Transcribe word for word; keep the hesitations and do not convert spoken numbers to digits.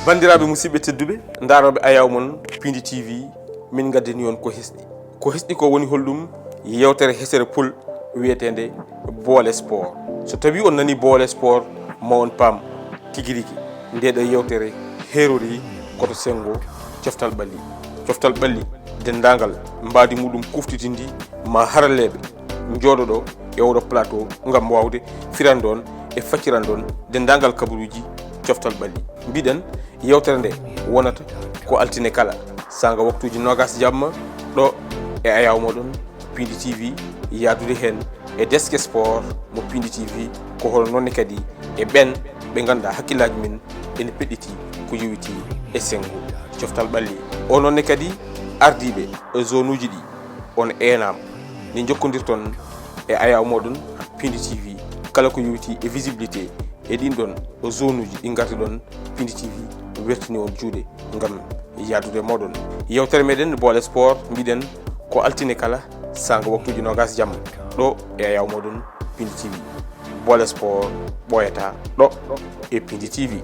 Banndiraaɓe musidɓe tedduɓe, ndaarooɓe Ayaawo mon Pindi T V, min ngaddani on ko hesɗi. Ko hesɗi ko woni holɗum? Yewtere hesere pul wiyeteende Boole Sport. So tawii on nanii Boole Sport, ma on paam tigi rigi, ndee ɗoo yewtere heerori koto senngo Coftal Ɓalli. Coftal Ɓalli, denndaangal mbaadi muɗum kuftitindi, ma haralleeɓe njooɗoɗo e oɗo plateau ngam waawde firandon e faccirandon denndaangal kabaruuji Coftal Ɓalli. Mbiɗen, yewtere nde wonata ko altine kala, saanga waktuuji noogas jamma, ɗo e Ayaawo mooɗon Pindi T V, yaadude heen e Desk Sport mo Pindi T V, ko hono noon ne kadi e ɓeen ɓe ngannduɗaa hakkillaaji men ene peɗɗiti ko yowitii e senngo Coftal Ɓalli. O noon ne kadi ardiiɓe e zonuuji ɗi on eenaama. Nde njokkondirton e Ayaawo mooɗon Pindi T V, kala ko yowitii e visibilité e ɗiin ɗoon o zonuuji ɗi ngarti ɗoon, Pindi T V wertini on juuɗe ngam yaadude mooɗon. Yewtere meɗen Boole Sport, mbiɗen, ko altine kala, saanga waktuuji noogas jamma, ɗo e Ayaawo mooɗon Pindi T V. Boole Sport ɓooyataa ɗo e Pindi T V.